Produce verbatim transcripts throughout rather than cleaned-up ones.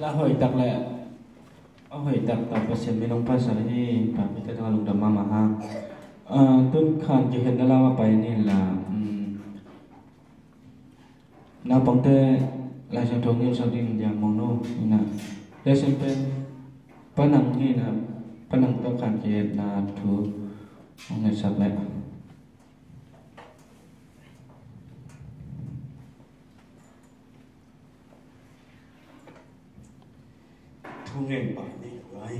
La hoih tak le a hoih tak tawh Pasian min hong phatsak hi. Papi te tungah lungdam mahmah hang. Ah, tun khan kihetna lam ah pai ni la, um, naupangte Lai Siangtho ngilsak ding Lian Muang No ina, lesson pen Pa Nang ina, Pa Nang tawh khan kihetna thu hong ngetsak le. Thungen pai ni guai.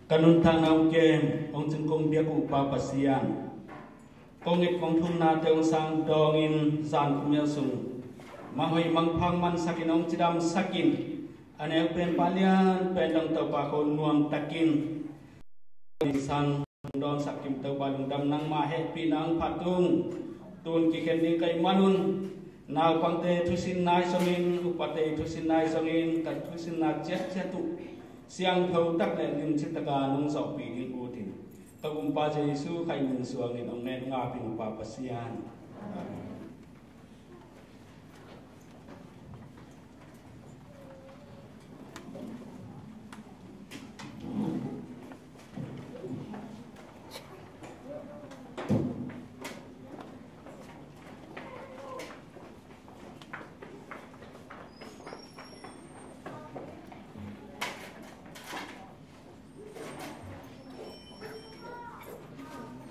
Ka nuntakna hong kem, hong cing kong biak uh Pa Pasian, kong it kong thumnate hong sang dawngin zan khua mial sung manghoih mangphang mansakin hong cidamsakin, a neu pen Pa lian pen dong Topa ko nuamtakin sang dawnsak kim Topa lungdam, nangmah hehpihna hong phat ung. Tun kikhen ding ka hih manun naupangte thusinna ahi zongin, upate thusinna ahi zongin, ka thusinna ciatciat uh siangtho tak le limci taka nong zawhpih ding utin, ka Kumpa Jesu Khrih min suangin hong ngen, hong ap ing Pa Pasian. Amen.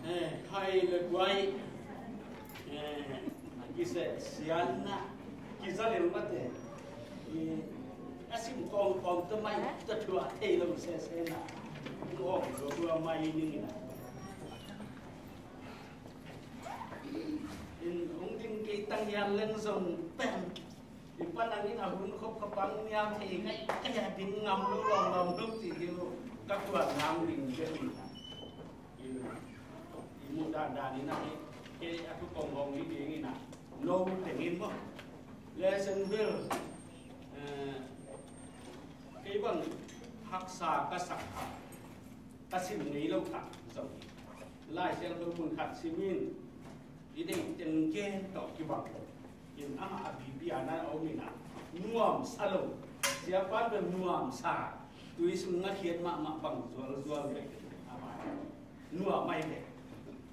Eh, khai le guai. Eh, kise sianna, kisa lel mate. Eh, a sim kong kong ta mai, ta thua thei lo se se na. Kong thua thua mai ning na. In hong ding kei tang yan leng zong pen. I Pa Nang in a hun khop ka pang niam thei ngai ka ya ding ngam lo, lawm lawm lo ci ding lo. Ka kuan ngam ding ding in a. I, i mu dan dan in a, i, kei a thu kong hong hi ding in a. No teng in maw. Lesson bel, eh, kei bang haksa ka sak kha, ka sim ngei lo kha zong. Lai Siangtho mun khat sim in, i deih teng gen tawh kibang lo. In amah a bibiana a om in a, nuamsa lo. Siapa bel nuamsa. Tui sung a khiat mahmah bang zualzual ve. Amah nuam mai ve.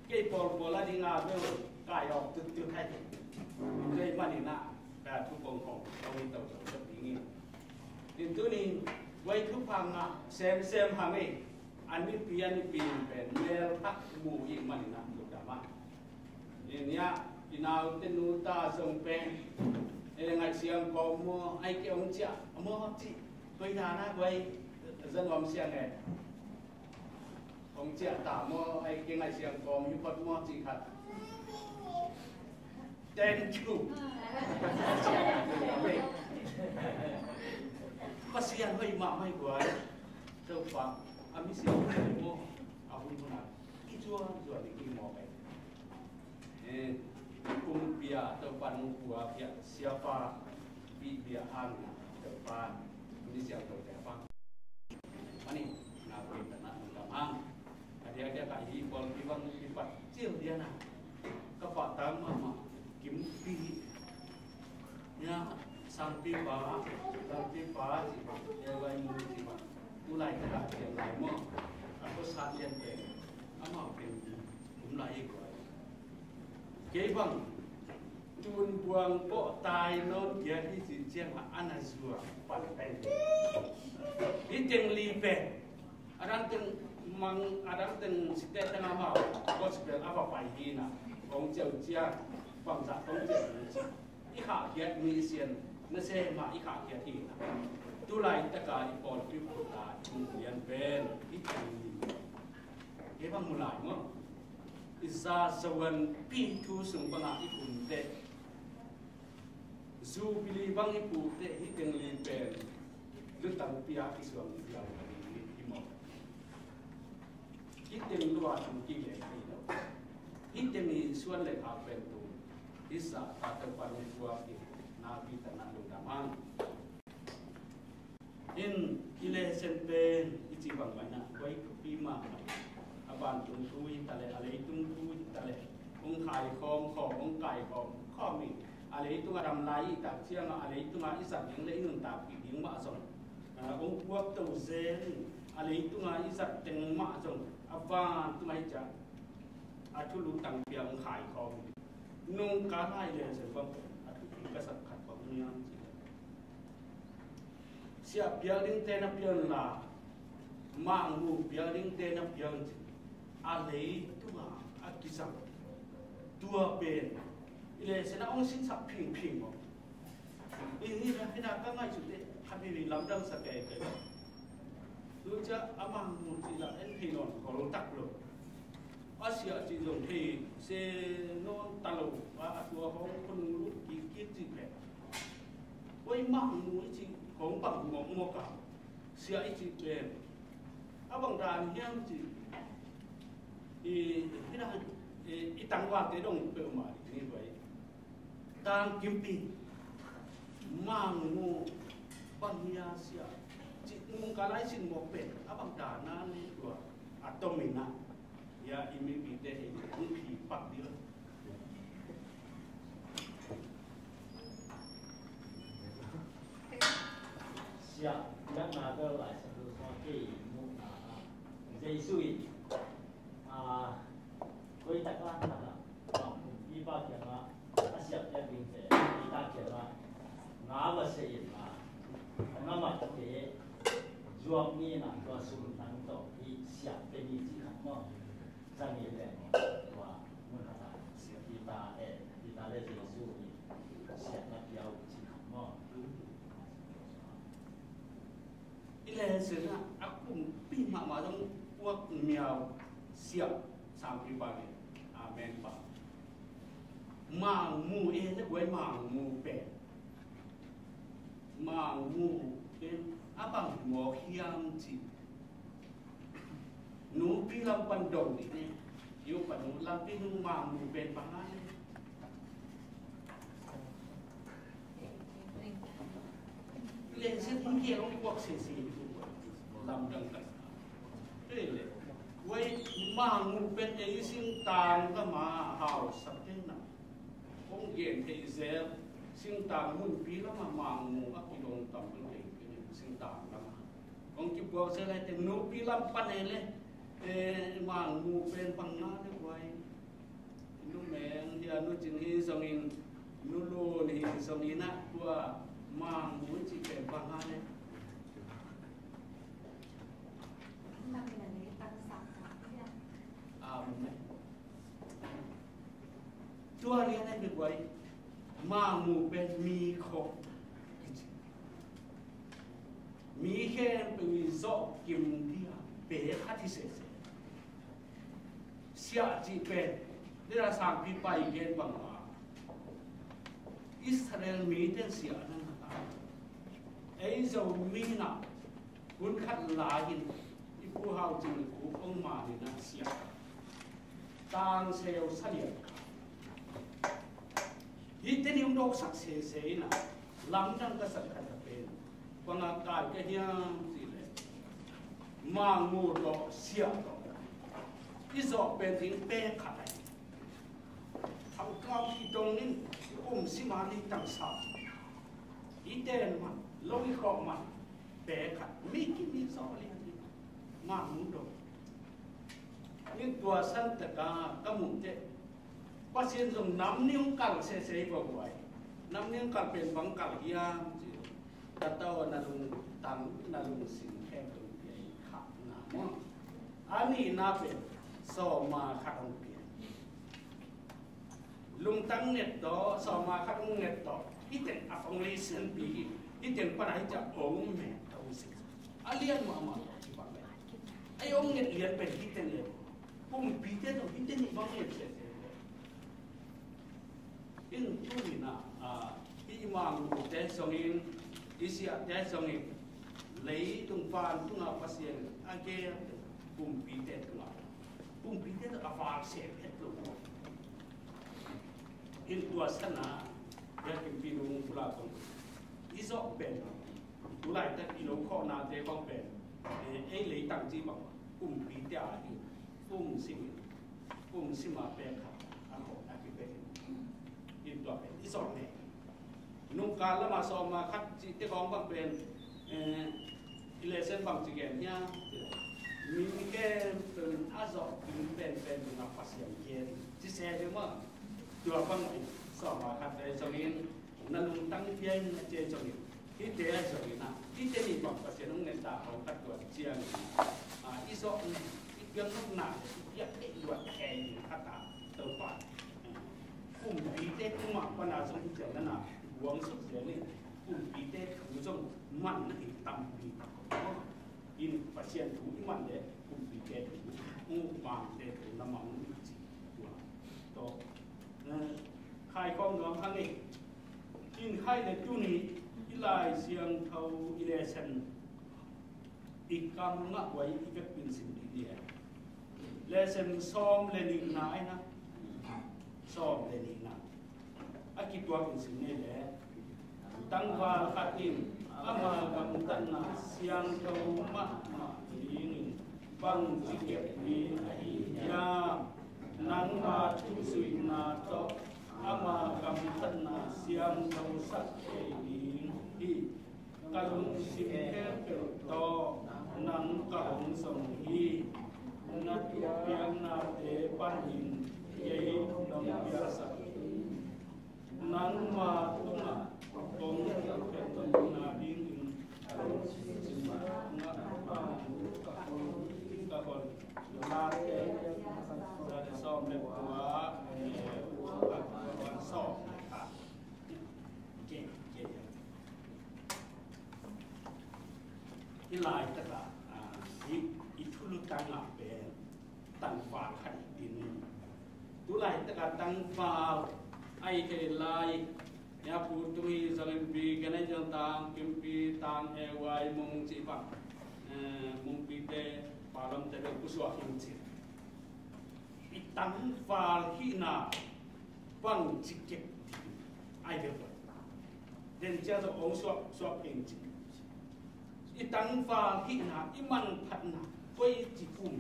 Kei pawlpawl a ding a bel kai awk tuttut hai. Kei man in a, ka thu kong hong, hong in tawh tawh ding in. Tin tuni, guai thupha ngah semsem hang ei. A nipi a nipi in pen mel thak mu i man in a lungdam a. Nia, i naute nu ta zong pen, eh, ngaihsiang kawm maw, ai ke hong ciah maw cih, koi dan a guai, za nuam siang e. Hong ciah ta maw, ai ke ngaihsiang kawm hi phot maw cih khat. Thank you. Pasian hoih mahmah hi guai. Topa, a misiangtho maw, a hun hun a, i zuan zuan ding hi maw pen. Eh, kumpi a Topa nong pua pia siapa, pi bia hang na Topa, misiangtho te pa. Ani, na pia ta na nong kam hang. A dia dia ka hi pawlpi bang i pat cil dia na. Ka pa tang mahmah, kimpi. Nia, sangpipa, lalpipa, ci bang, e vai mu ci bang. Tu lai ka dah pian lai maw. A ko sat lian pen. Amau pen kum lai i guai. Kei bang, tun buang pawh tai nawn kiat i cih ciang a, a na zuak pan pen. I teng li pen. A dang teng mang, a dang teng site teng amau gospel a va pai hi na. Kong ciau ciang, bangzah kong ciau ciang. I khahkhiat mi i sian, na se mah i khahkhiat hi na. Tu laitak a i pawlpi uh ta, i lian pen, i teng li. Kei bang mu lai maw. I za zawan pi thu sung bang a i pumte. Jubilee bang i pute hi teng li pen. Lutang pia i suang i piau ka ding hi maw. Hi teng lua thu ki le hi lo. Hi teng i suan le khak pen tu. Hi sa ta tang pan i suak i na pi ta na lungdam hang. In i lesson pen i ci bang mai na, guai thupi mahmah. A vantung thu hi ta leh, a leitung thu hi ta leh, hong khai khawm khawm, hong kai khawm khawm hi. A leitung a dam lai i tak ciang a, a leitung a i zat ding le i nuntakpih ding mah zong A, hong puak to zel in, a leitunga i zat teng mah zong a vantunga i ciah a thulu tang piang khai khawm. Nungkal lai le zel bang a thupi ka sak khat bang niam ci. Siah pial dingte na pial la, Mangmu pial dingte na pial ci. A leitunga a kizang tua pen i le sena hong sinsak phingphing maw. I hina, hina ka ngaihsut teh khat vei lamdang sa kei kei. Tu ciah a Mangmu cih la en thei nawn khol tak lo. A siah cih zong thei se nawn ta lo. A, a tua hong khonung lut kik kik cih pen. Oi Mangmu i cih hong bang mawkmawk a. Siah i cih pen a bang dan hiam cih. I, hina, i, i tangvalte dong peuhmah ding hi bai. Tangkimpi, Mangmu, bang hia siah cih nungkal lai sin mawk pen a bang dana ni tua a tomin ah. Hia i mipite hei hong phi pak dih. Siah piakna bel Lai Siangtho sungah kei muhna ah Jesu in, a, koi tak a, a, kumpipa kiangah a siah piak dingte, Peter kiangah nga va seh in la, nga matte zuak ni in la, tua sum tang tawh i siah pia ni cih khat maw. Zang i leh tua mun khat ah Peter, eh, Peter le Jesu in siahna pia uh cih khat maw. I le sena a kumpi mahmah zong puak miau siah sangpipa le. Amen pa. Mangmu e le guai Mangmu pen. Mangmu pen a bang mawk hiam cih. Nupi lam pan dong dih ne. Yu pan nu lampi nu Mangmu pen bang a ne. Lengsit hong kial hong puak sese tu lamdang ka sa. Tele wai Mangmu pen ei singtang ka ma hausak te na. Kong gen thei zel singtang munpi lama Mangmu a kidong tam pen kei singtang lama. Kong kibuak zel lai te nupi lam pan ei le Mangmu pen bang na le wai. Numeng hi a, nucing hi zongin, nulun hi zongin ah tua Mangmu ci pen bang a le. Amen. Tua lian a mi guai Mangmu pen mi khawh. Mi khempeuh i zawh kim dia pe khat hi sese. Siah cih pen nidang sangpipa i gen bang a Israel mite siah na na ta. Ei Zomi na hun khat lai in i Pu Hau Cing le Pu Ong Man in a siah. Tang seu sa lian. Hih teni hong dawksak sese in a lamdang ka sak khat a pen bang a kai ka hiam cih leh Mangmu tawh siah tawh i zawh pen ding pen khat ahi. Thangkam kidong in um sima ni tangsa i ten man lo i khawh man pen khat mi kim i zawh lian ding Mangmu tawh. Nin tua san taka ka muh teh Pasian zong nam ning kal sese hi vo guai. Nam ning kal pen bang kal hiam ci. Ka tau na lung tang na lung sin khem lung piai khat na mo. A nihna pen sawma khat hong piai. Lungtang nget tawh sawma khat hong nget tawh hih teng a kong lei sianpi hi. Hih teng pan a hih ciah hong met tawh hong sin. A lian mahmah tawh ci bang le. Ei hong nget lian pen hih teng le. Kumpite tawh hih teng bang nget sese. In tu-in ah, ah, i Mangmute zongin, i siate zongin, leitung vantunga Pasian a gel kumpite tungah, kumpite tungah a valse het lo. In tua sana, ya kimpi nung pula kong i zawh pen, tulaitak i lo khawhnate bang pen, eh, ei leitang ci bang kumpite a hi, kum singin, kum sima pen khat a khawh a kipek in. In tua pen i zawh ne. Nungkal lama sawma khat cihte kong bang pen, eh, I lesson bang ci gen hiam? Mi khempeuh in a zawh ding penpen dingah Pasian gen ci se hi maw. Tua bang in sawm a khat te zongin na lungtang pian na ce zongin hihte a zongin ah hihte nih bang Pasian hong ngen ta hong khat tua ciang, a, i zawh i piang nopna i piak thei luat thei ding khat a Topa kumpite tungah pana zong i ciang nana guang suk zel in kumpite thu zong man na hi tampi tak in Pasian thu i man le kumpite thu, mangte thu na mang i ci tua. Tawh, eh, khai khawm nuam hang ei. In khai le tuni i Lai Siangtho i lesson i kam ngah huai i vekpin sim dih ni e. Lesson sawm le nihna aina. Sawm le nihna a kituak in sim ni le. Tangval khat in ama gamtatna siangtho mahmah dingin bangci kep ding ahi hiam? Nangma thuzuihna tawh ama gamtatna siangthosak thei ding hi. Ka lungsim khempeuh tawh nang ka hong zong hi. Na thupiaknate panin kei nong piaksak hi. Nangma tungah kong hilhkhiatna dingin ka lungsim ngah bang ka hon, ka hon. Late sawm le kua, eh, sawm le kua. Hih laitakah, ah, hih i thulu tangah pen tangval khat hi tin. Tu laitakah tangval a hi thei lai. Hia pu tung hi zong in pi, ken a hi zong tang, kimpi, tang, e, wai, mung cih bang. Eh, mungpite, palamte bel pusuak hi ci. I tangval hihna bangci kep ding ai ve. Den cia zong ong suak suak eng ci. I tangval hihna i manphatna koici kum.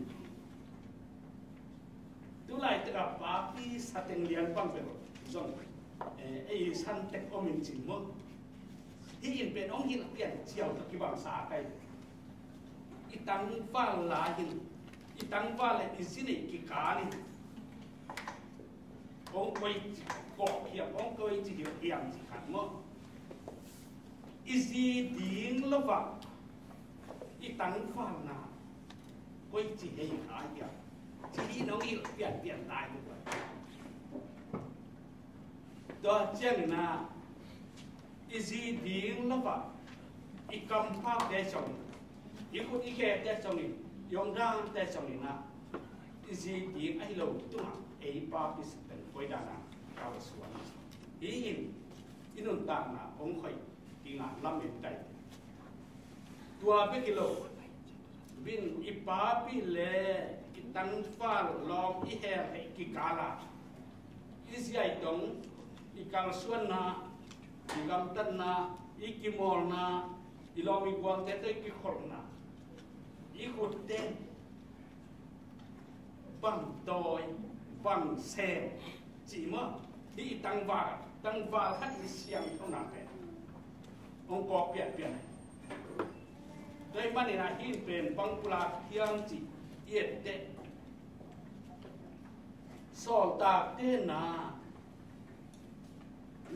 Tu laitakah papi sateng lian bang ve zong, eh, ei santek om in cin maw. Hih in pen ong hilh pian ciau tak kibang sa kai. I tangval lai in, i tangval le i zi neih kikal in ong koici kawk hiam, ong koici hilh hiam ci khat maw. I zi ding lo vah i tangvalna koici hei lai hiam ci hi nong hilh pianpian lai lo vah. Tua ciangin ah i zi ding lo vah i kampate zong, i khut i khete zong in, i omdante zong in ah i zi ding ahi lo tungah ei papi sateng koi dan a kalsuan. Hih in i nuntakna hong hoih dingah lamen kai. Tua bek hi lo, bin i papi le i tangval lawm i hel hei kikal a i ziai tong, i kalsuanna, i gamtatna, i kimawlna, i lawm i gualte tawh i kikholhna, i khutte bang tawi, bang sem cih maw. Hih i tangval, tangval khat i siangthona pen hong kawk pianpian. Tua ahih manin ah hih pen bang pulak hiam cih i etteh, sawltakte na,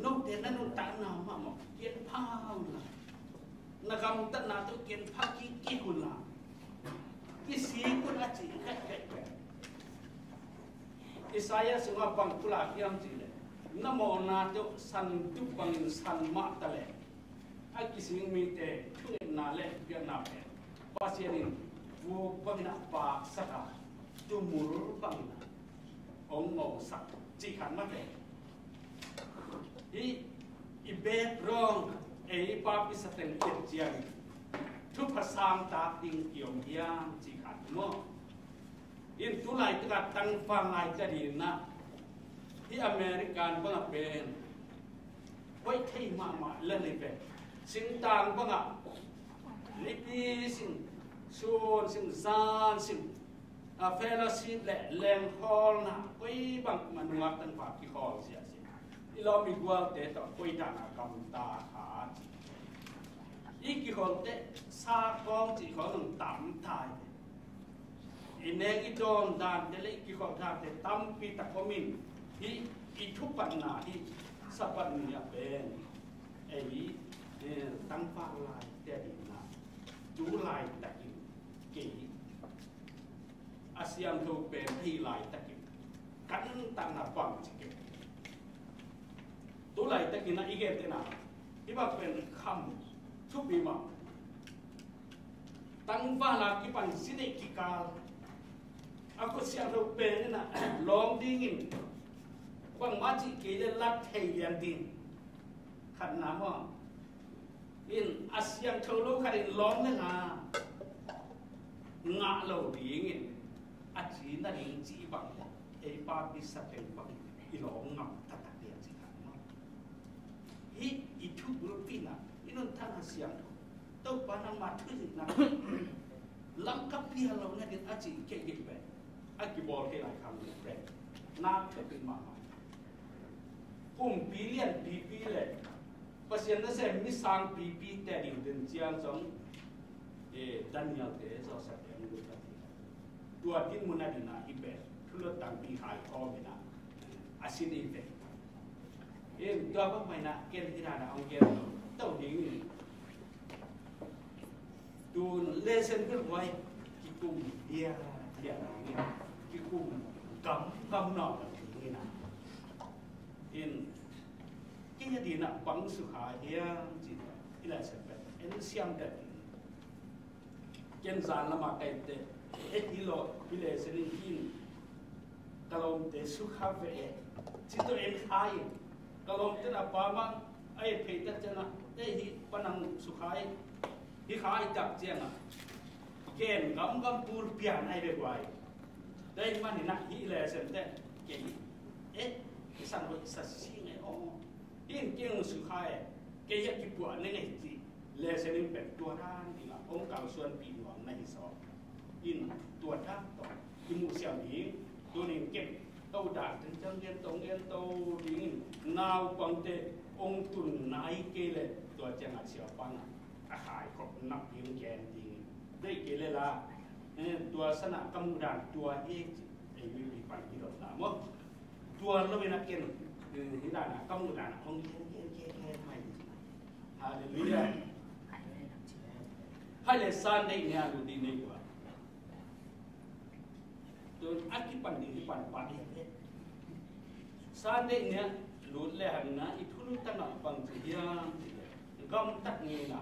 note na nuntakna mahmah kian pha un la, na gamtatna tawh kian pha kik kik un la, kisik un a ci kaikai pen. Isaiah sungah bang pulak hiam cih leh, na mawhna tawh san dup bangin san mah ta leh, a kisik mite thungetna le biakna pen Pasian in vuk bangin a paksak a, tumul bangin a hong mawhsak cih khat mah te. Hih i background, ei papi sateng i et ciang thupha sangtak ding i om hiam cih khat maw. In tu laitakah tangval ngai ka ding na, hih American bangah pen hoih thei mahmah la nei pen, singtang bangah nipi sing, sun sing, zan sing, a, fellowship le lengkhawlna koi bang mah nungak tangval kikhawl ziahziah. I lawm i gualte tawh koi dan a gamta kha ci. I kikholhte sa kawng cih khawng hong tam ta hi. I nek i dawn dante le i kikholh dante tampi tak om in, hih i thupatna hih Sabbath ni ah pen ei, eh, tangval laite adingin ah tu laitakin kei a siangtho pen ahih laitakin ka nuntakna bang ci kei. Tu laitakin ah i gente na hih bang pen kham thupi mah. Tangval a kipan zi neih kikal a khut siangtho pen in ah lawng dingin bangmah cih kei le lat thei lian ding. Khatna maw, in a siangtho lo khat in lawng le nga ngah lo dingin a ci nading cih bang ei papi sa teng bang i lawng ngam taktak ding a ci khat maw. Hih i thubulpihna, i nuntakna siangtho, Topa nangmah thuhilhna lam ka pia lo nading a ci kei kei pen a kibawl kei lai khang le pen na thupih mahmah. Kumpi lianpipi le Pasian nasem mi sangpipi te ding den ciang zong, eh, Daniel te, Joseph te an lut a ti. Tua dinmun a dingin ah i pen thulut tampi hai khawm in ah a sin i pen. Eh, tua bang mah in ah ken hi dan a hong gen to ding in. Tun lesson bil huai kikum dia dia nangin kikum gamgam nawn lo dingin ah. In kei a dingin ah bang sukha hiam cih i lesson pen en siam deuh ding. Ken zan lamah ka hitte, eh, hi lo, hi lesson in hi in ka lawmte sukha ve e, ci tawh en kha in. Ka lawmte na pa mah a et phei tak ciangin ah, eh, hih pa nang sukha hi, hi kha hi tak ciangin ah gen gamgam pul pian ai ve guai. Dai man in ah hih lesson te kei, eh, i san hoih sa si ngai aw. Hih in kei hong sukha e, kei a kipuah ning ei ci. Lesson in pen tua dan dingin ah hong kalsuanpih nuam na hi sawm. In tua dan tawh i muh siam ding. Tuni in ken to dan teng ciang gen to gen to ding in naupangte hong tun nai kei le tua ciangin siapa in a khaikhop nak ding gen ding. Deih kei le la, eh, tua san ah ka muh dan tua hi ci. Ei mipi pan hi lo na maw. Tua lo in a ken, eh, hi dan a ka muh dan a hong gen gen gen gen mai. Halleluiah. Hai le Sunday ni a lut ding nei tua. Tun a kipan ding kipan pan hi. Sunday ni a lut le hang na i thulu tang a bang ci hiam ci le, gamtat ngeina,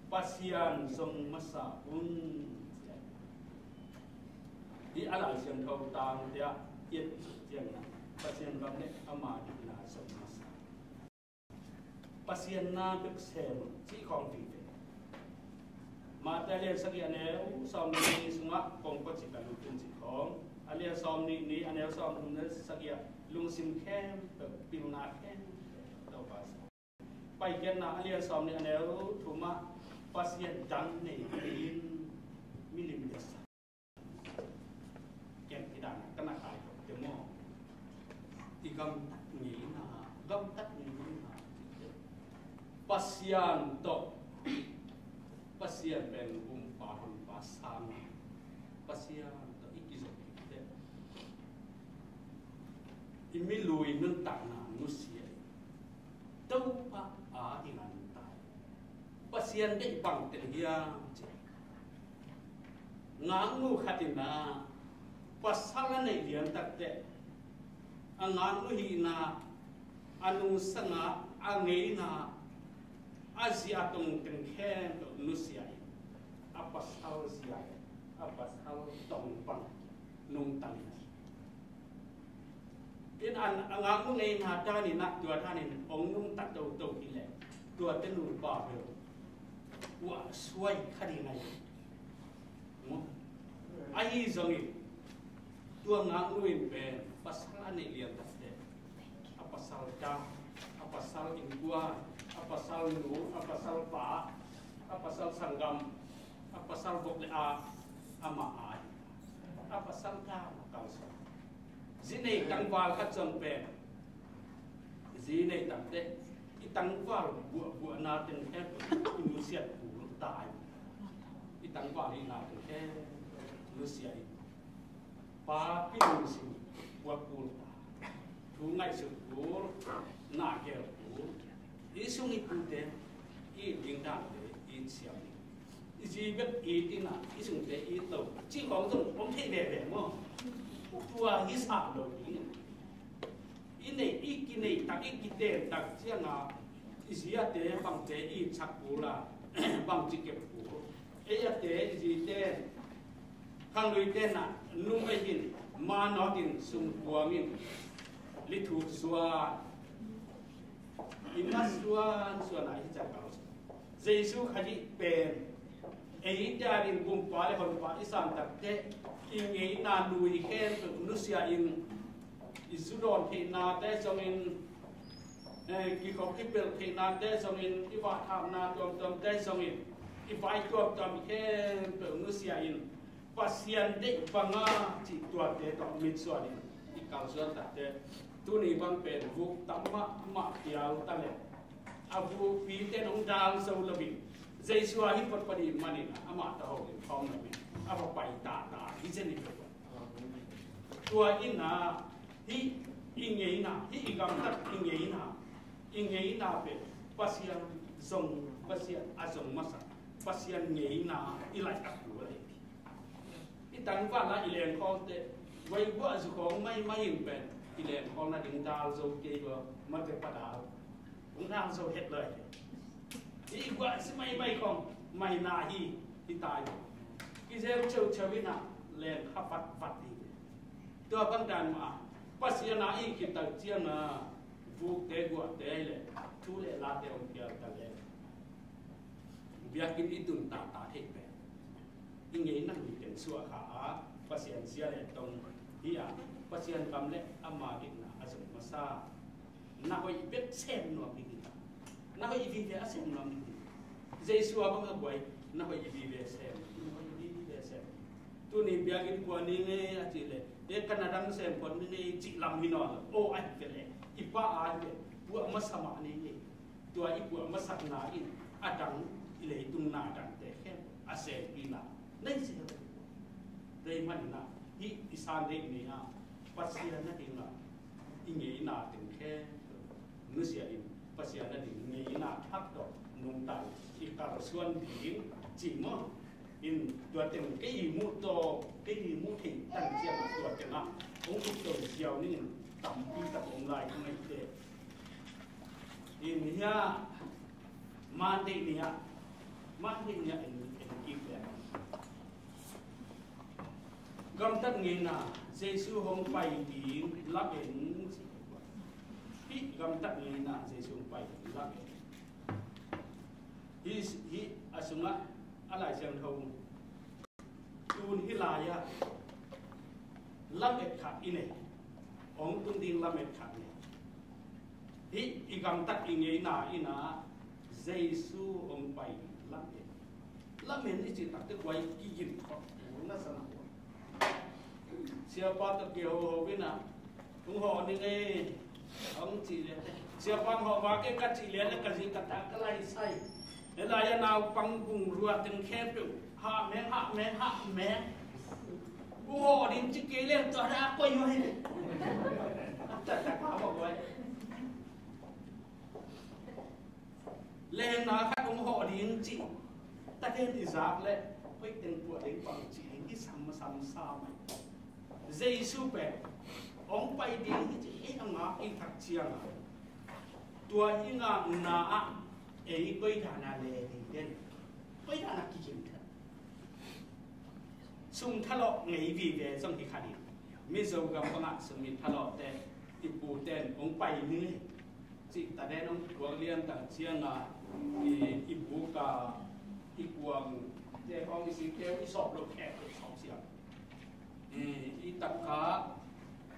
Pasian zong masa un. Hi a Lai Siangtho tangte ah i et ciangin ah Pasian gam le ama dikna zong masa. Pasian na bek sem cih khawng ding ve. Matthai lian sagih a neu sawmnih sungah kong kua cih ka lut in cih khawng, a lian sawmnih nih a neu sawmthum le sagih ah lungsim khempeuh, pilna khempeuh Topa sa. Paikhiatna a lian sawmnih a neu thum ah Pasian dang nei in milim biasa. Ken hi dan a ka na kai te maw. I gamtat ngeina, gamtat ngeina. Pasian tawh, Pasian pen humpa, honpa sang a, Pasian tawh i kizop kik teh i milui nuntakna nusia hi. Topa a ding a nuntak. Pasian deih bang teng hiam cih. Ngaknu khat in a pasal a neih lian tak teh a ngaknu hihna, a nungsang a, a ngeina, a zia tong teng khempeuh nusia in a pasal zia, a pasal tong bang nungta in. In an a ngaknu ngeina danin ah tua danin hong nungta toto hi leh tuate nupa bel uah suai kha ding ahi. Ahi zongin tua ngaknu in pen pasal a neih lian tak teh a pasal dang, a pasal innkuan, a pasal nu, a pasal pa, a pasal sanggam, a pasal vok le a, amah a, a pasal dang a kalsuan. Zi nei tangval khat zong pen zi nei tak teh I tangval buahbuahna teng khempeuh i nusiat kul ta hi. I tangval hihna teng khempeuh nusia hi. Papi lungsim buak kul ta. Thu ngaihsut kul, na gel kul. I sung i pute, i dingdangte i siam hi. I zi bek i tina, i sungte i lo. Ci khawng zong om thei veve maw? Tua hi sa lo ding. I nei, i kinei tak, i kiten tak cianga i ziate bangte i chak kul a, bangci kep kul. Ei ate i zite khangluite na nung ei hin manawt in sungkuang in lithuk suan i ma suan suan a hi cakau. Jesu Khazih pen eite a ding gumpa le honpa i san takteh i ngeina lui khempeuh nusia in i zu dawn theihnate zongin, eh, kikhop kipelh theihnate zongin, i vahthapna tuamtuamte zongin, i vai tuamtuam khempeuh nusia in Pasian deih banga cih tuate tawh mitsuan in i kalsuan takteh tuni bang pen vuk tam mahmah pial ta le a vukpite nong dal zo lo in Jesu a hi photphot i manin amah ta ho in khawm lo in a va pai tata hi zen i peuh. Tua ina hih i ngeina, hih i gamtat i ngeina, i ngeina pen Pasian zong, Pasian a zong masa, Pasian ngeina i laih a kul hi. I tangval a i lengkhawngte, vaiguah zu khawng maimai in pen i lengkhawn nading dal zo kei lua, mate pa dal. Hong dal zo het lo hi. I guah si maimai khawng maina hi, hi ta hi. Kizel cheucheu ina lengkha vatvat hi. Tua bang dan mah Pasian a i kital cianga vukte guahte le thu le late hong pial ta le biakinn i tun tata thei pen i ngeina lui teng suah kha a Pasian zia le tong hi a Pasian kam le ama deihna a zong masa. Na hoih bek sem nuam hi hi. Na hoih vive a sem nuam hi hi. Jesu a bang a buai na hoih vive sem, na hoih vive sem. Tuni biakinn kua ni ngei a cih le e ka na dang sem pon ni ngei cih lam hi nawn lo. O a hi ve le i pa a hi ve buah masa mah ni ngei. Tua i buah masakna in a dang i leitung na dangte khempeuh a sempihna nei si lo. Tei manina hih i san deih ni a Pasian na ding a i ngeina teng khempeuh nusia in Pasian na ding ngeina thak tawh nungta in i kalsuan ding ci maw? In tua teng kei i muh tawh kei i muh thei tan ciang a tua teng a hong uk tawh ziau ning in tampi tak om lai ka ngaih teh. In hia Monday ni ah, Monday ni ah en, en kik le. Gamtat ngeina Jesu hong pai ding lamen. Hih gamtat ngeina Jesu hong pai ding lamen. Hih, hih a sungah a Lai Siangtho tun hih lai-ah lamet khat i nei, hong tun ding lamet khat i nei. Hih i gamtat i ngeina in ah Jesu hong pai lamet. Lamet i cih takte guai kigin khawh na sana. Siapa tawh kiho ho in ah hong hawh ning ei, hong cih lian. Siapa hong hawh vak ei ka cih lian le ka zi ka ta ka lai sai. Hih lai-ah naupang bung ruat teng khempeuh hah meng, hah meng, hah meng. Hong hawh ding ci kei leng tua dah koi uh hi. Taktak hah mawk vai. Lengna khat hong hawh ding cih taten i zak leh hoih teng puah ding pang cih ding i sam, sam sa mai. Jesu pen hong pai ding hi ci hi a ngak i thak ciangah tua i ngakna ah ei koi dana le ding den, koi dana kikim den. Sum thalawh ngei vive zong hi kha ding. Mizo gam bangah sum i thalawhte i puten hong pai ni. Cih ta den hong kuang lian tak cianga i, i buka i kuangte hong i singkeu i sawp lo khek i sawp siam. I, i tak kha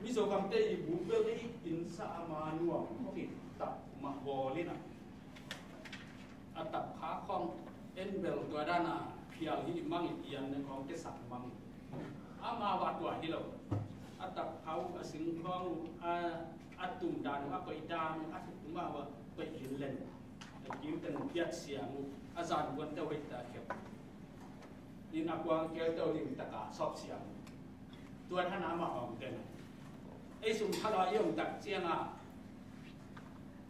Mizo gamte i buk bel i innsa ama nuam khawng i tak mah bawl in a, a tak kha khawng en bel tua dana phial hi mang i ian ne khawng kesak mang. Ama va tua hi lo. A tak kha uh a sing khawng uh a, a tum dan uh a koih dan uh a tum a va Pai in len. A kim ten piat siang uh, a zan kuan teu hei ta khep. In a kuang kel teu ding taka sawp siang uh. Tua thana ma om ten. Ei sum phala i om tak cianga.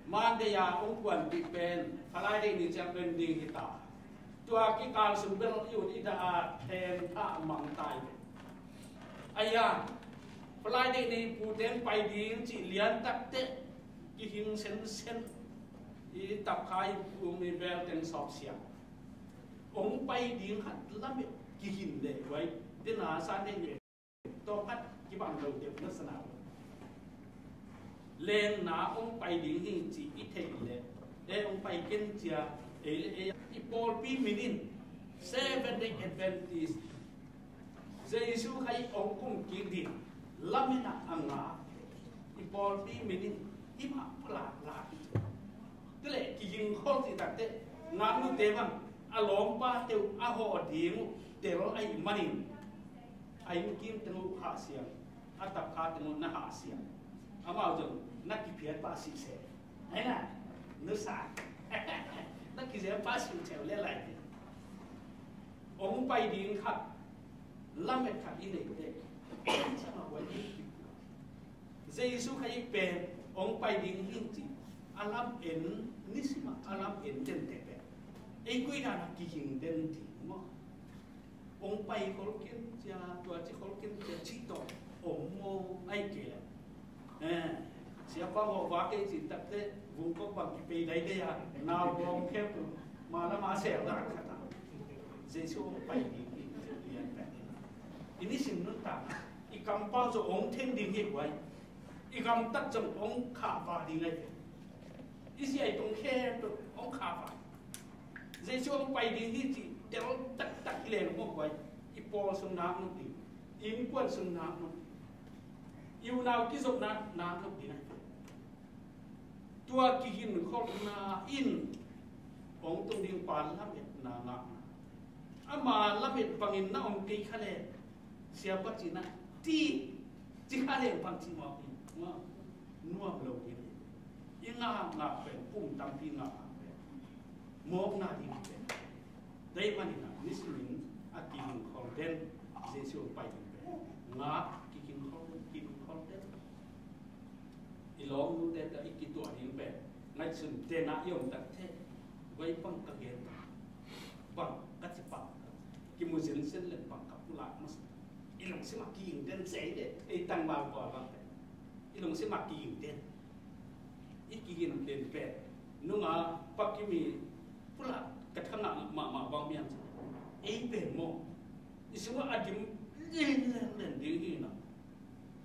Monday a ong kuan pi pen, Friday ni ciang pen ding hita. Tua kikal sum bel i ut i da a then tha mang tai. Aya, Friday ni puten pai ding ci lian takte, kihing sensen. I tapkhai um i bel teng sawp siang. Ong pai ding khat lam e, kihin le wai. Dena sa deng e. Tawh khat kibang lo deuh na sana. Lengna ong pai ding hi ci i thei le. E ong pai ken cia. E le e i pawlpi minin. Seven Day Adventist. Jesu khai ong kum kik ding. Lamina anga. I pawlpi minin. Ima pula la. Tule kihing khol ci takte. Ngam nu te bang. A lawmpa teu a haw ding uh. Tel a i manin. A innkim teng uh hah siang, a tapkha teng uh na hah siang. Amau zong na kiphiat pah sih se. Ai na, nusa. Na kizem pah sih ceu le lai te. Ong pai ding khat, lamet khat i nei te. Sama wai i kip. Jesu khai pen, ong pai ding hi ci. A lam en, nisima a lam en den te pen. Ei kui dana kihing den ti maw. Ong pai khol ken cia, tua ci khol ken cia, ci tawh om maw ai kei le. Eh, siapa maw va kei ci takte, vung kok bang kipei dai dai a, nau bawm khe pu, ma lama sel dak khat a. Jesu ong pai ding hi, lian pen. I nisim nuntak, i kampau zong ong theng ding hi guai. I gamtat zong ong khahva ding ai. I sia i tong khe ong khahva. Jesu ong pai ding hi ci, tel taktak hi leng mawk vai. I pawl sung nak nuk ding. I innkuan sung nak nuk ding. I unau kizopna nak nuk ding. Tua kihinkholhna in ong tung ding pa lametna ngahna. Ama lamet bangin na om kei kha le. Siapa cina ti ci kha le bang ci mawk in. Nuam lo ding. I ngah ngah pen pum tampi ngah ngah pen. Mawkna ding pen. Dai manin a nisimin a kihingkhol den Jesu pai ding pen. Ngah kihingkhol den, kihingkhol den. I lawmnute ta i kituah ding pen. Ngaihsun tena i om tak the. Vai bang ka gen bang ka ci pah. Kimu zenzen len bang ka pulak masa. I lungsim a kihing den sei de. Ei tangval pawl bang pen. I lungsim a kihing den. I kigin den pen nunga pakimi pula ka thangah mahmah bang miam sa. Ei pen maw i sungah a dim lenglen ding hi na.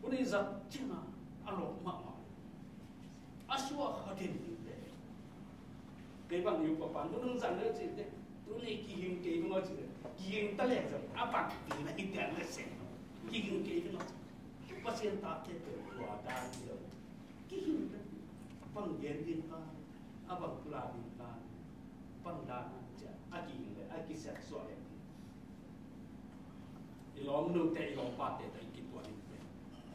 Hun i zat cina a lawk mahmah. A suah kha den ding pen. Kei bang i upa pan hun nung zan le ci te. Tuni kigin kei bang aw ci te. Kigin ta le zan a bang ti na hi te an le seng. Kigin kei bang aw ci. Pasian ta te pen tua dan hi lo. Kihing pen bang gen ding ka, a bang pula ding ka, bang dan cia a kihing le a kisiat suah le. I lawmnute i lawmpate ta i kituah ding pen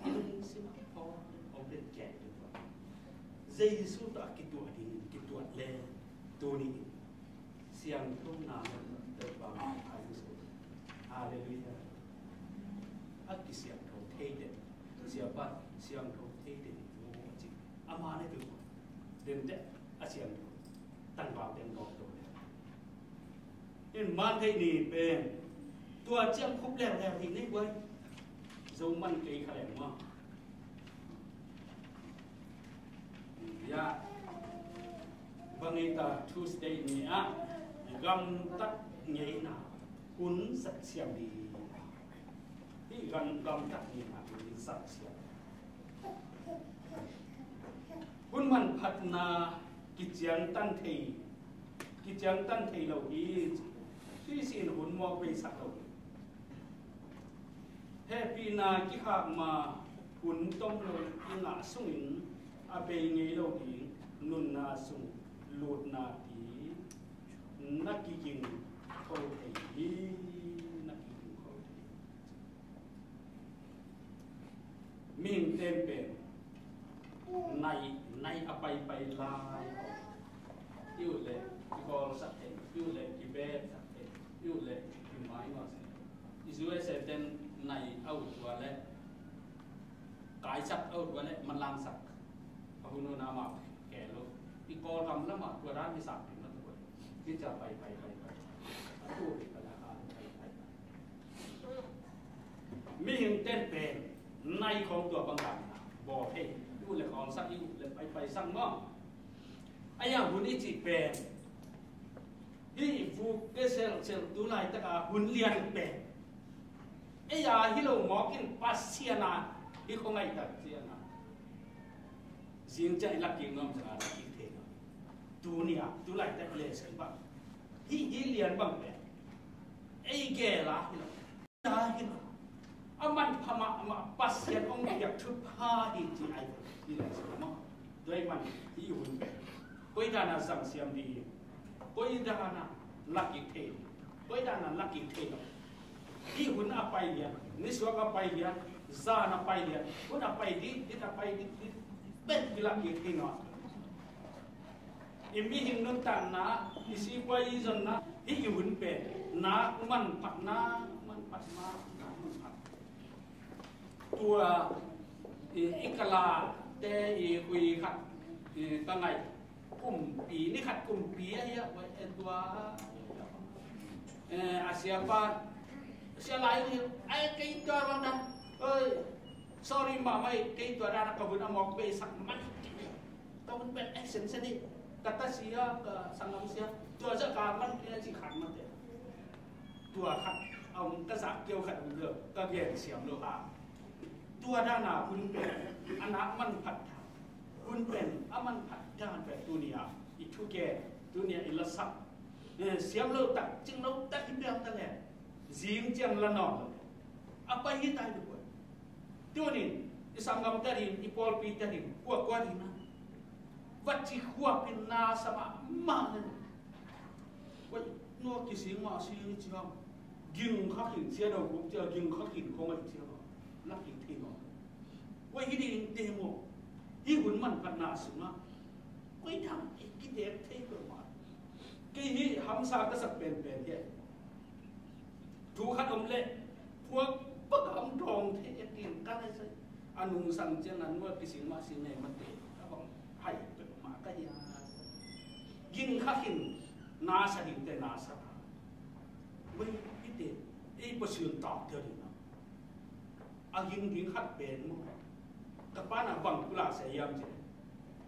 i lungsim a pawh a om den kiat kituah. Jesu ta kituah ding kituah le tuni in siangtho na le Topa mai a i so. Halleluiah. A kisiangtho thei den. Siapa siangtho thei den i lo a ci. Ama ne tu den te a siangtho. Tangval den gawp to le. In man thei ni pen tua ciang khup leng leng hi nei guai. Zo man kei kha leng ma. Ya, bang ei ta Tuesday ni ah gamtat ngeina hun zat siam ding. Hih gam, gamtat ngeina hun zat siam. Hun manphatna kiciangtan thei, kiciangtan thei lo hi. Tuisin hun mawk beisak lo hi. Hehpihna kikhak ma hun tom lo i ngah sungin a bei ngei lo ding nunna sung lutna ti na kiging khol thei hi, na kiging khol thei. Mihing ten pen nai, nai a paipai lai. I ut le i kawlsak thei, i ut le i beepsak thei, i ut le i maingaw thei. I U S A ten nai a ut tua le kaisak a ut tua le manlangsak. A hun hun a mah kei lo. I Kawlgam lamah tua dan hi sak ding na tua. Hi cia pai pai pai pai. A tu hi ka la ka pai pai pai. Mihing ten pen nai khawng tua bang dan bawl thei. I ut le kawlsak, i ut le pai pai sak maw. A yang hun i cih pen hi i vuk te sel sel tu laitak a hun lian pen. Ei a hi lo mawk in Pasian a hi khawngaih tak ciang a. Zing ciang i lak kik nuam ciang a lak kik thei lo. Tuni a tu laitak le sel bang. Hi hi lian bang pen. Ei gel a hi lo. Tua hi lo. A manpha mahmah Pasian hong piak thupha hi ci ai hi lo. Tua hi man hi hun pen. Koi dan a zang siam ding. Koi dan a lak kik thei. Koi dan a lak kik thei lo. Hi hun a pai lian. Nisuak a pai lian. Zan a pai lian. Hun a pai ding. Dit a pai ding. Dit. Pen i lak kik thei lo. I mihing nuntakna, i sipuai i zonna, hi i hun pen, nak manphatna, manphatna, nak manphat. Tua, i, i kala te i hui khat, i ka ngaih, kumpi, ni khat kumpi a hi a, tua, e, a siapa, sia lai ni, ai, kei tua bang dan, oi, sorry, mama, kei tua dan, ka hun a mawk bei sak man. Ka hun pen action seni, ka ta sia, ka sanggam sia, tua za ka man kei a ci khat mate. Tua khat, a um ka za keu khat um lo, ka gen siam lo a. Tua dan a hun pen, a nak manphat dan. Hun pen, a manphat dan pen tuni a, i thugen, tuni a i lasak. Eh, siam lo tak, cing lo tak i piang ta le. Zing ciang la nawn lo. A pai hi tai lo. Tunin, i sanggam ta ding, i pawlpi ta ding, kua kua ding na. Vat ci kua pin na sa mahmah na. Kua nua kising mah sing i ci hang. Ging kha kin sia do guk cia, ging kha kin khong ai cia. Lak kin thei maw. Kua hi ding te maw. Hi hun manphatna sungah. Kua i dang i kitek thei kua mah. Kei hi hamsa ka sak penpen hi. Thu khat om leh, phuak bak a om dawng thei a kin ka lai sai. A nungsang ciang an mual kising mah sing nei mate. Ka bang hai pek mah ka hia. Ging kha khin, na sa ding te na sa ta. Wei, i te, ei Pasian tak te ding na. A ging ging khat pen maw. Ka pa na bang kula sa hiam ci.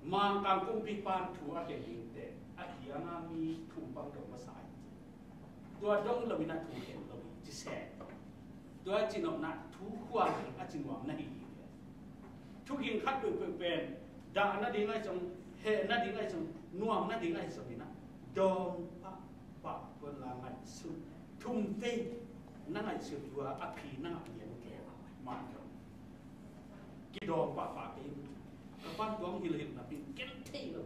Mangkang kumpi pan thu a khen ding te. A hiang a mi thum bang dong masa ai ci. Tua dong lo in a thu khen lo in ci se. Tua ci nopna thu khuang a ci nuam na hi hi. Thu ging khat peuhpeuh pen dah na ding ai zong, heh na ding ai zong, nuam na ding ai zong in a dawng pah pah pon la ngaihsun. Thum vei na ngaihsun tua a phi na ngah lian kei mah dong. Kidawng pahpah kei in. Ka pan tuang hilhilh na pin ken thei lo.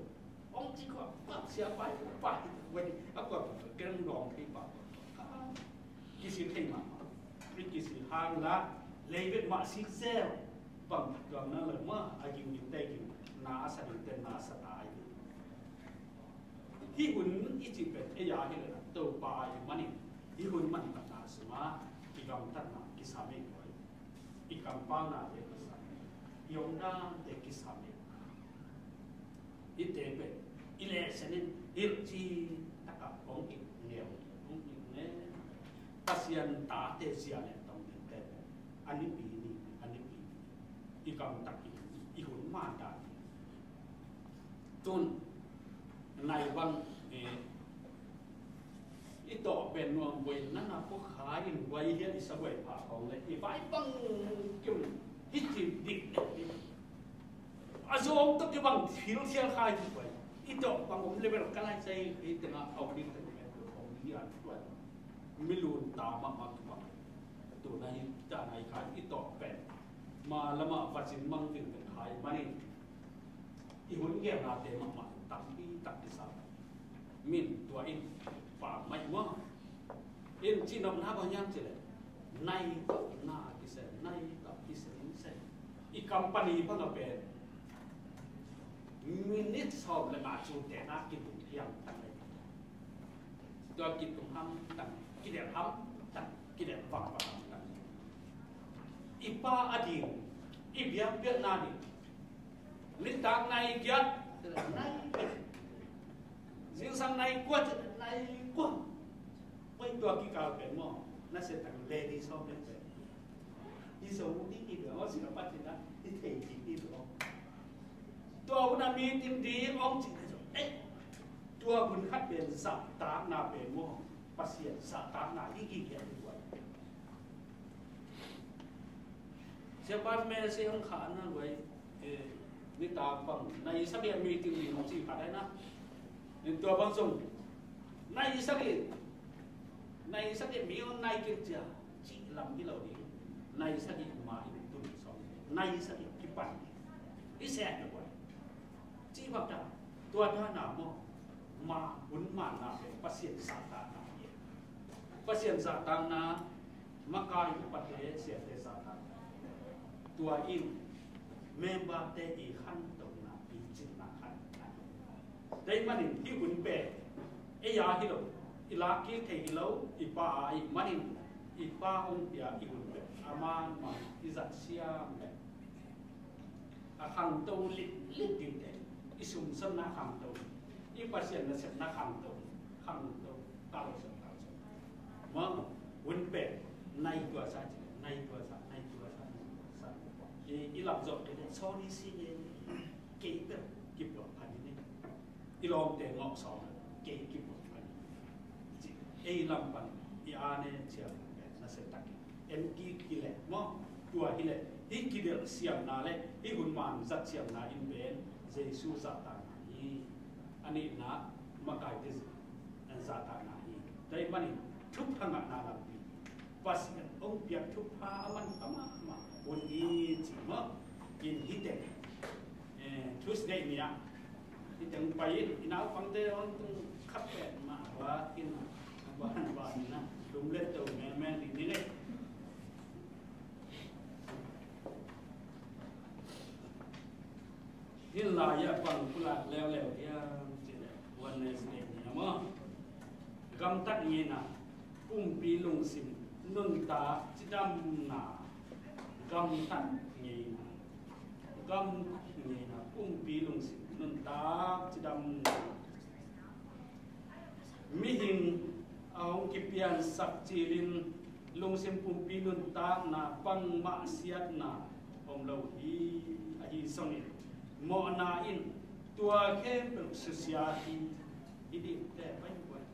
Ong ci kua, kua sia pai, pai, wei, a kua ken dawng thei pah. Kisi thei mah. Kisi hang la, lei bet mah sik sel. Bang tuang na lo mah, a ging ging te ging, na a sa ding te na sa tai. Hih hun i cih pen ei a hi leh Topa i manin hih hun manphatna sungah i gamtatna kisam ei, i kampaunate kisam ei, i omdante kisam ei. Hihte pen i lehsen in hilhci takah hong it ngeu, hong it ngeu. Pasian tate zia leh tong dingte pen a nipi ni, a nipi ni i gamtat i hun, i hun mandan hi. Tun nai bang, eh, i tawh pen nuam buai na na pua khai in buai hian i sa buai pha kong le i vai bang kim hi cim dik dek dik. A zawng tawh kibang thil thial khai hi buai. I tawh bang om level ka lai sai hi tengah au ding tengah om ding an buai. Mi lun ta mahmah kibang. Tuna hi ta nai khai i tawh pen ma lamah vacin mang ding pen khai manin. I hun gelnate mahmah tampi tak kisa. Min tua in pammaih maw? In cihnopna bang hiam cih leh nai tawh na kisen, nai tawh kisen in sen. I company bang a pen minute sawm le nga cu tena kibung Piang tang le, tua kitung hamtang, kidelh hamtang, kidelh vangvang hamtang. I Pa a ding, i biakpiakna ding, nitak nai giat, nai giat, zingsang nai kua, nai kua. Oi, tua kikal pen maw, na se tang le di sawm le pen. I zo ding hi lo, aw, sila patina i thei ding hi lo. Tua hun a meeting ding hong cih le zong, eh, tua hun khat pen zahtakna pen maw, Pasian zahtakna hi gige hi lo. Siapa message hong khahna lo, eh, nitak bang nai sagih meeting ding hong cih khat ai na. Tua bang zong nai sagih, nai sagih mi hong nai kik cia. Cih lam hi lo ding. Nai sagih ma in tun sawm, nai sagih kipan ding. I seh hi buai. Cih bang ta, tua ta na maw, ma hun ma na pen Pasian zahtakna hi. Pasian zahtakna, makai upate siate zahtakna. Tua in member te i khantohna, i cinna khan. Tua ahih manin hih hun pen ei a hi lo, i lak kik thei hi lo, i Pa a ahih manin, i Pa hong pia i hun pen a man man i zat siam le a khangto litlit dingte, i sumsonna khangto, i Pasian nasepna khangto, khangto, kalsuan, kalsuan. Maw, hun pen nai tua sa ci, nai tua sa, nai tua sa, nai tua sa. I, i lam zawh kei le, sorry si nge, kei pen kipuak phan hi ni. I lawmte ngawh sawm, kei kipuak phan hi. Ci, ei lam pan i a ne ciang pen na se tak in en kik hi le maw, tua hi le, hih kidelh siamna le hih hun man zat siamna in pen Jesu zahtakna hi. A nihna makaite zahtakna hi. Tua ahih manin thupha ngahna lampi, Pasian hong piak thupha a man a mahmah hun hi ci maw. In hih teng, eh, Tuesday ni ah, hih teng pai in, i naupangte hong tung khat pek mah va in, a ban ban na lum let to mengmeng ding ni leh. Hih lai ah bang pulak leuleu hiam cih leh, Wednesday ni a maw, gamtat ngeina, pumpi lungsim nuntak cidamna, gamtat ngeina, gamtat ngeina, pumpi lungsim nuntak cidamna. Mihing a hong kipiansak cilin lungsim pumpi nuntakna bangmah siatna om lo hi. Ahi zongin mawhna in tua khempeuh susia hi. Hih ding te pai buai.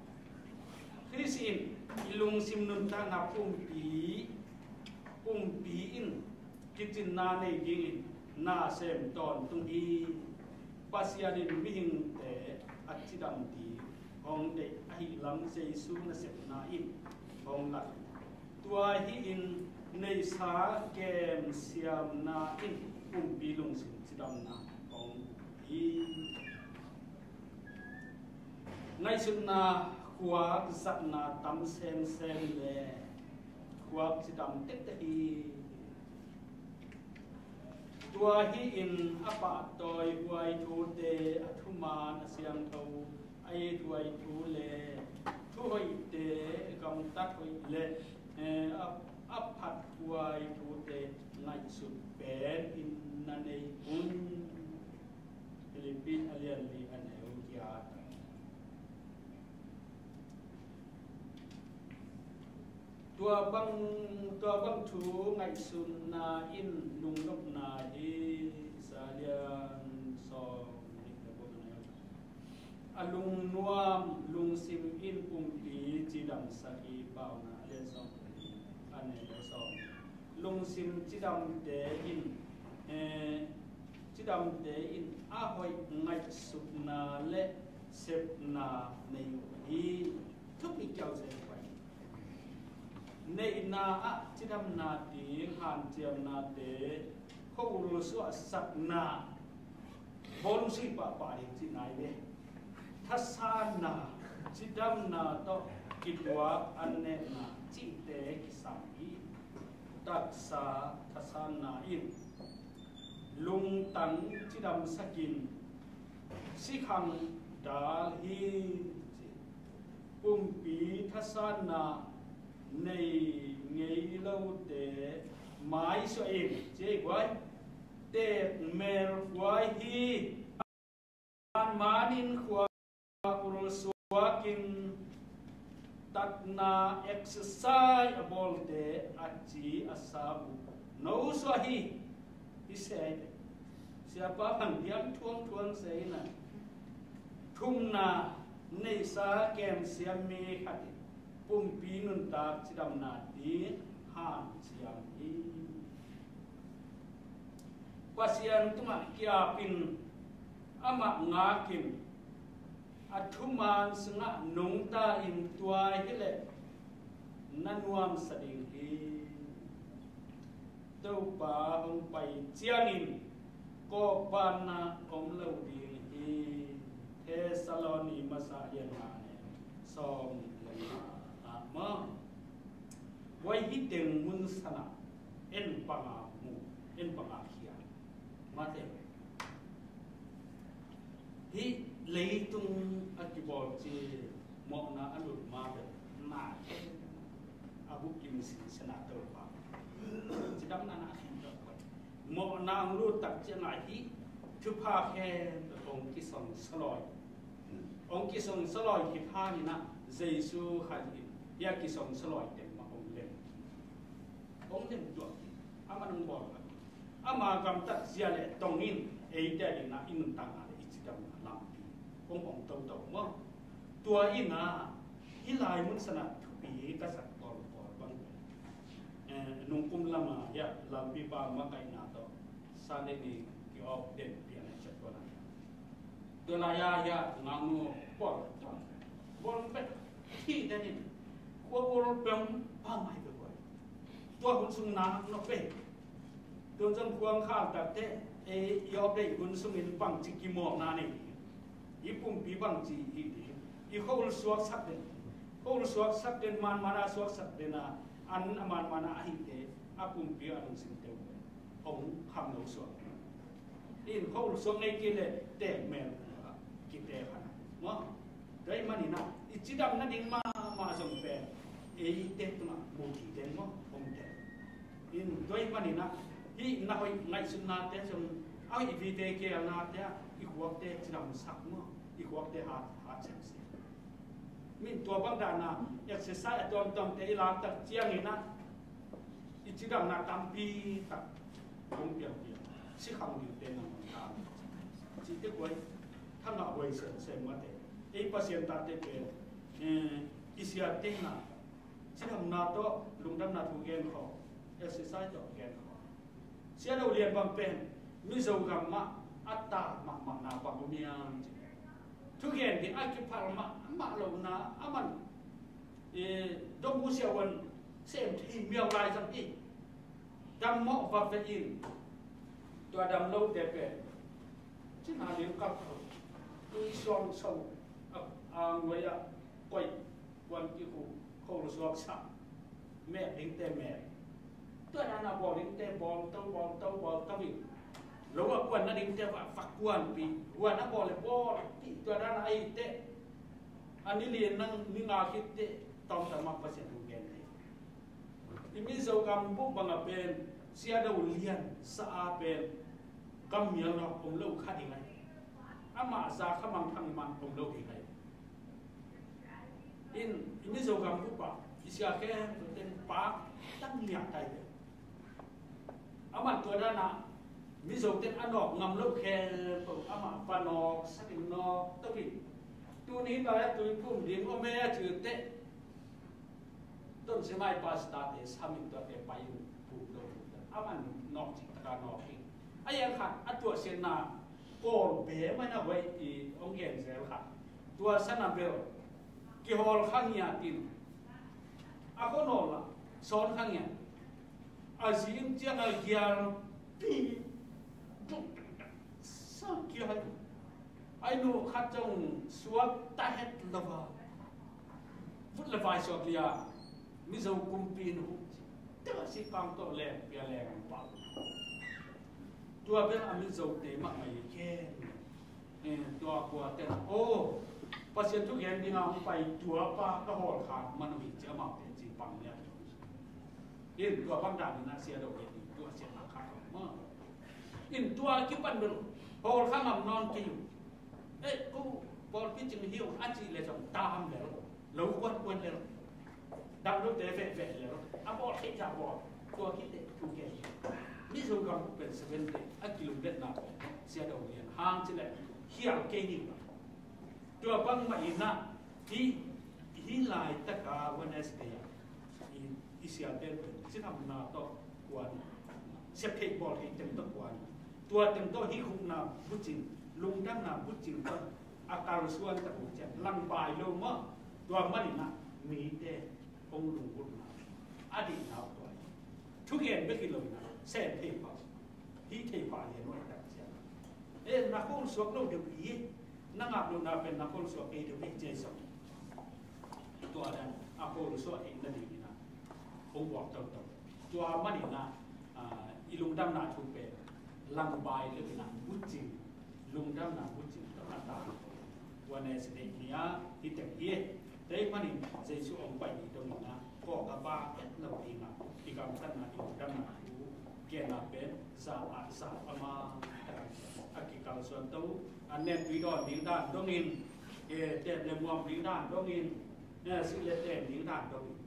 Khrist in i lungsim nuntakna pumpi, pumpi in kicinna nei dingin nasem tawntung hi. Pasian in mihingte a cidam ding hong deih ahih lam Jesu nasepna in hong lak. Tua hi in neihsa kemsiamna in pumpi lungsim cidamna hong hi. Ngaihsutna khuak zatna tam semsem le khuak cidam tektek hi. Tua hi in a pahtawi huai thute, a thuman a siangtho a it huai thu le thuhoihte, gamtat hoih le, eh, a, a phat huai thute ngaihsut pen in na nei un. Philippi a lian li a neu giat. Tua bang, tua bang thu ngaihsutna in lungnopna hi. Sa lian sawm nih le buk a neu. A lungnuam lungsim in pumpi cidamsak hi. Paunak a lian sawm a neu le sawm. Lungsim cidamte in, eh, cidamte in a hoih ngaihsutna le sepna nei uh hi. Thupi kiau zen pai. Neihna ah cidamna ding hanciamnate, khua-ul suahsakna, bawlung sui pahpah ding cihna hi ve. Thasanna, cidamna tawh kituak an netna cihte kisam hi. Taksa thasanna in lungtang cidamsakin sikhang dal hi, ci. Pumpi thasanna nei ngei lote maisuah in, ci ei guai. Teek melhuai hi. Manmanin khua ulsuakin tatna exercise a bawlte a ci a sa uh nosuah hi. Hi se ai ve. Siapa bang diam thuangthuang se ina. Thumna neisa kemsiam mi khat in pumpi nuntak cidamna ding hanciam hi. Pasian tungah kiapin amah ngakin a thuman sungah nungta in tuai hileh na nuamsa ding hi. Topa hong pai ciangin kawpanna om lo ding hi. Thesaloni masa lian nga ne sawm le nga ah maw. Wai hi teng mun sana en panga mu, en panga khia. Mate. Hih leitung a kibawl ci mawhna a lut ma pen na a bukim sinsena Topa cidamna na khen Topa. Mawhna ang lut tak ciangah hih thupha khen hong kisong salawi. Hong kisong salawi kipha ninah Jesu khat in hia kisong salawi teng ma hong lem. Hong lem tuak hi. Amah nang bawl khat. Ama gamtat zia le tong in eite a dingna i nuntakna le i cidamna lampi hong hong toto maw? Tua ina hih lai mun sana thupi ka sak tawltawl bang. Eh, nungkum lama hia lampi pa makaihna tawh Sunday ni ki-awk den pian a ciat tua lai. Tua lai a hia ngangnu pawl tua bawl bet thih den in khua bawl pem pa mai be guai. Tua hun sung nak no pe. Tun zong khuang khal takte ei i awk deih hun sungin bangci kimawhna nei ding, i pumpi bangci hih ding, i khol suaksak den, khol suaksak den, manmana suaksak den a, an a manmana ahihte a pumpi a lungsim teu hong kham lo suak. In khol suak ngei kei le teek mel kite khana maw? Tua ahih maninah i cidam nading mahmah zong pen eite tungah muhthih den maw? Om den. In tua ahih maninah hih na hoih ngaihsutnate zong a hoih vive keelnate ah i khuakte cidamsak maw? I khuakte hat, hat semse. Min tua bang dana exercise a tuamtuamte i laktak cianginah i cidamna tampi tak hong piangpiang sikhang dingte nangawn ta. Cihte kuai thangah huai semsem mate. Ei Pasian tate pen, eh, i siatte na cidamna tawh lungdamna thu gen khaw, exercise tawh gen khaw. Sia Lo Lian bang pen Mizo gam mah a ta mahmahna bang om hiam ci. Thugen ding a kiphal mahmah lohna a man, eh, Dong Hu Sia Huan sem thei miau lai zang hi. Dam mawh va ve in tua dam lote pen cina lim kap kho, tui suang so a, a nguai ah koih, kuan kikhu, khol suaksak, mek dingte mek. Tua dana bawl dingte bawl to, bawl to, bawl to in lo a kuan nadingte va, va kuanpih, huan a bawl le bawlpih. Tua dana ahite a ni lian nang ni nga khitte tawmta mah Pasian thu gen thei. I Mizo gam bup banga pen Sia Lo Lian sa a pen kam mial nawk om lo kha ding ai. Amah za kha mangthang man om lo ding ai. In i Mizo gam bup ah i sia khempeuh ten pak tang nia tai ve. Amah tua dana Mizo ten a nawk ngam lo khempeuh amah va nawk sakin nawk to in. Tuni lai a tuiphum ding om e a cih teh Tonzang ah i pastor-te samin tuate pai in phum lo phum lo. Aman nawk cih taka nawk hi. A yang khat a tuahsiatna Kawl be mai na huai i hong gen zel khat. Tua sana bel kihawl kha ngiat in a khuanawl ah sawn kha ngiat. A zing ciang a gial pi tuk tuk tuk sa kia hai. Ai nu khat zong suak ta het lo va. Vut le vai suak lia Mizo kumpi nu. Tengah si kang tawh leng pia leng ang pau. Tua bel a Mizo te mah mai ken. Eh, tua kua ten, oh, Pasian thugen dinga hong pai tua pa ka hawlkhak man uh hi ci, amau pen ci pang lian. In tua bang dan in a sia do gen ding, tua sia na kha kha ma. In tua kipan bel hawlkhak ngam nawn kei uh. Eh, ko pawlpi cing hi ung a cih leh zong tam lel. Lo kuan kuan lel. Dam lote veh veh lel. A bawl theih zah bawl. Tua khit teh thu gen. Mizo gam pen Seventh Day a kilungdetna pen sia do lian hang ci leh hial kei ni. Tua bangmah in a, hih, hih laitaka Wednesday ah i, i siate pen cidamna tawh kuan, siatheih bawltheih teng tawh kuan. Tua teng tawh hih khukna bucing, lungdamna bucing tawh a kalsuan tak uh ciang langpai lo maw. Tua manin a mite hong lunggulhna a dihna uh tua hi. Thugen bek hi lo in a sem thei pah, hih thei pah lian uh a tak ciang. Eh, na khol suak lo deuh hi. Na ngaklohna pen na khol suak kei deuh hi ci a hi sawm. Tua dan a khol suak theih nading in a hong buak toto. Tua manin a, ah, i lungdamna thu pen langpai lo in a bucing, lungdamna bucing tawh a ta. Wednesday ni a hi teng hi. Tua ahih manin Jesu hong pai ni dong in a kawk a ba et lo ding a, i gamtatna, i lungdamna thu genna pen za a za a ma a kikalsuan to. An nen tui dawn ding dan dongin, eh, tep le muam ding dan dongin, eh, sih le tem ding dan dongin.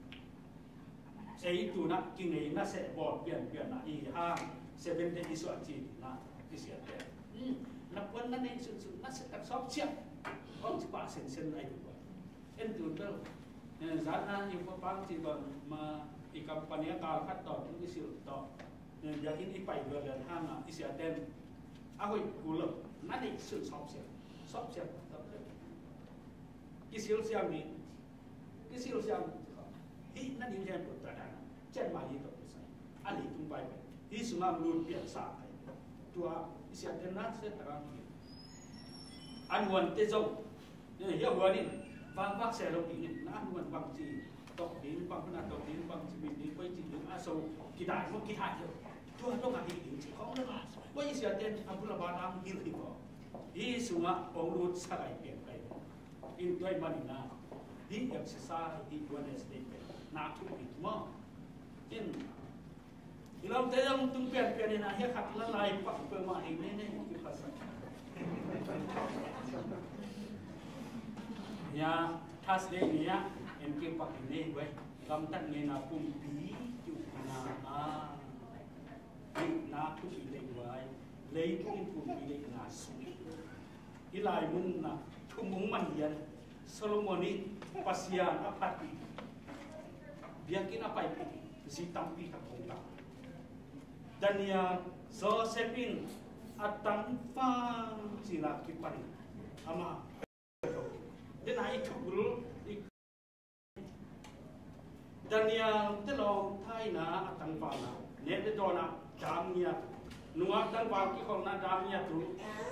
Ei tu in a kingeina seh bawl pianpian a i hang Seventh Day i suah ci in a i siate. Hmm, na puan na neih sunsun na seh tak sawp siap. Kong ci pah sensen a i tu. En tu bel, eh, zan a i pa pang ci bang ma i company a kal khat tawh i sil tawh. Eh, biakinn i pai bel hang a i siate. A hoih kul lo, na neih sun sawp siap. Sawp siap, sawp siap. Kisil siam ni. Kisil siam ni. Hih na ding lian put ta dan. Cian mai hi tawh kisai. A leitung bai bai. Hih sungah lut pian sa kai. Tua i siate na se ta kang hi. An huan te zong. Eh, hih a huan in. Vang vak se lo ding in. Na an huan bang ci. Tok ding, bang huna tok ding, bang ci min ding, koi ci ding. A so kidai mo kidai lo. Tua dong a hi ding ci kong lo. Koi i siate a bula ba dang hil hi ko. Hih sungah kong lut sa kai pian kai. In tua ahih manin a, hih exercise, hih Wednesday pen na thupi maw. In, i lawmte zong tung pianpian in a, hih khat la lai pak peuhmah hi nei nei kiphasak. Ya, Thursday ni a, en kipak hi nei guai. Gamtat ngeina pumpi kiukna a, hih na thupi lei guai. Leitung in pumpi lei na sung. Hih lai mun na thum hong man lian. Solomon in Pasian a phat, biakinn a paipih zi tampi tak hong tam. Daniel, Joseph in a tangval cina kipan amah. Dena i thukul i Daniel te lawng thaina a tangvalna, nek le dawnna dam ngiat, nungak tangval kikholhna dam ngiat uh,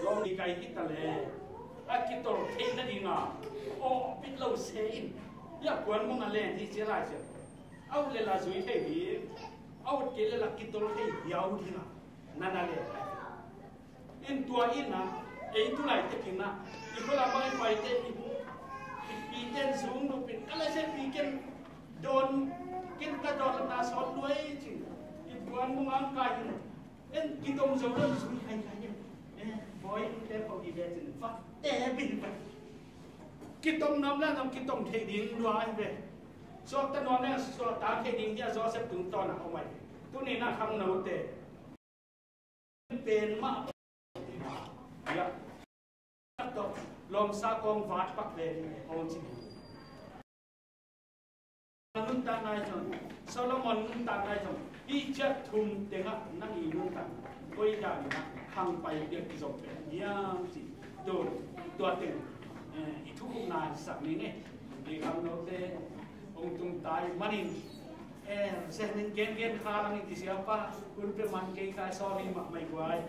lawng i kai hi ta le, a kitol theih nadinga, aw bit lo se in, ya kuan mong a len hi cia lai cia. A ut le la zui thei ding, a ut kei le la kitol thei hiau dinga, nana len. In tua in a, ei tu lai te kin a, i khua lam bang i pai te i, i pi ten zung lo pin, ka lai se pi ken don, ken ka don na sawt luai cin. I puan mung ang kai in, en kitom zo lo zui kai kai in. Eh, boy in te pau i ve cin, fa, te bin fa. Kitom nam la nam kitom thei ding lua ai ve. Suak ta nuam le suak ta thei ding dia Joseph tung tawn a om ai. Tu ni na khang no te. Pen mah. Ya. Lawmsa kong vat pak ve hong ci. Nuntak nai zong, Solomon nuntak nai zong, i ciat thum tengah nang i nuntak koi dan na khang pai biak zong pen hiam ci. Tu, tua teng, eh, i thukhupna sak ni nge. I khang no te, hong tung tai manin, eh, se ning gen gen kha lang i kisia pa, kun pe man kei kai sorry mah mai guai.